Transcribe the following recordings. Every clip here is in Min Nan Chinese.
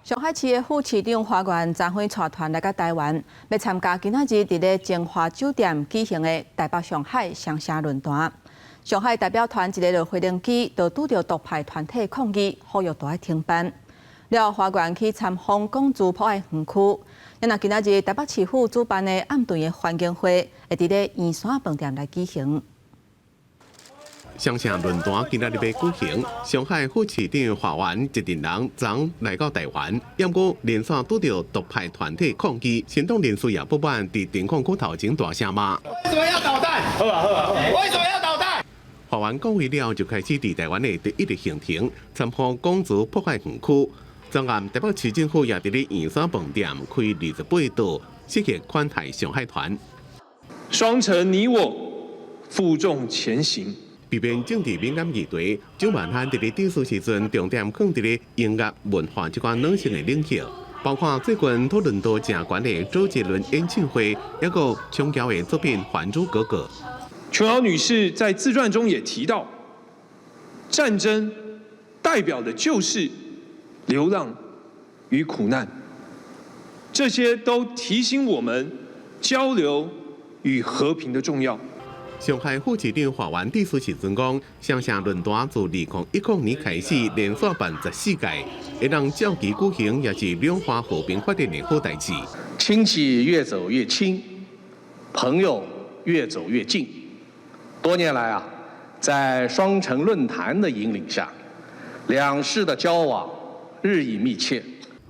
上海市的副市長華源昨昏帶團來到台灣，欲參加今仔日佇咧晶華酒店舉行的台北上海雙城論壇。上海代表團一下落飛行機，就拄著獨派團體抗議，呼籲著愛停辦。了後，華源去參訪港資博愛園區。若今仔日台北市府主辦的暗頓的歡迎會，會佇咧圓山飯店來舉行。雙城論壇今仔日欲舉行，上海副市長華源一陣人昨來到台灣，毋過連續拄著獨派團體抗議，行動人士也不滿佇停礦區頭前大聲罵。為什麼要搗蛋？好啊好啊，為什麼要搗蛋？華源講話了就開始佇台灣的第一日行程，參訪港資博愛園區。昨暗台北市政府也佇咧圓山飯店開28桌，席款待上海團。雙城你我負重前行。避免政治敏感議題，蔣萬安佇咧致辭時陣，重點放佇咧音樂文化這款軟性的領域，包括最近討論度誠懸的周杰倫演唱會，抑閣瓊瑤的作品《還珠格格》。瓊瑤女士在自傳中也提到，戰爭代表的就是流浪與苦難，這些都提醒我們交流與和平的重要。上海副市長華源致辭時陣講，雙城論壇自2010年開始連續辦14屆，會當照期舉行，也是兩岸和平發展的好代誌。親戚越走越親，朋友越走越近。多年來啊，在雙城論壇的引領下，兩市的交往日益密切。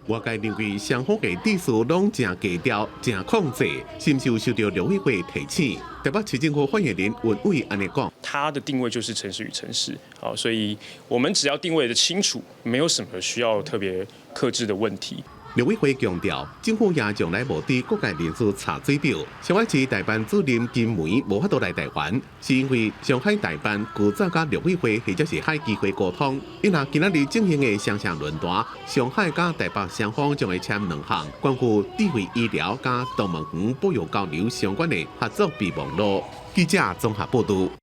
外界認為雙方的致辭攏誠低調、誠控制，是毋是有受著陸委會提醒？台北市政府發言人文偉按呢講：它的定位就是城市與城市，好，所以我們只要定位得清楚，沒有什麼需要特別克制的問題。陸委會強調，政府也從來無對各界人士查水表。上海市代辦主任金梅無法度來台灣，是因為上海代辦古早佮陸委會或者是海基會溝通。因為今仔日進行的雙城論壇，上海佮台北雙方將會簽兩項關乎智慧醫療佮動物園保育交流相關的合作備忘錄。記者綜合報道。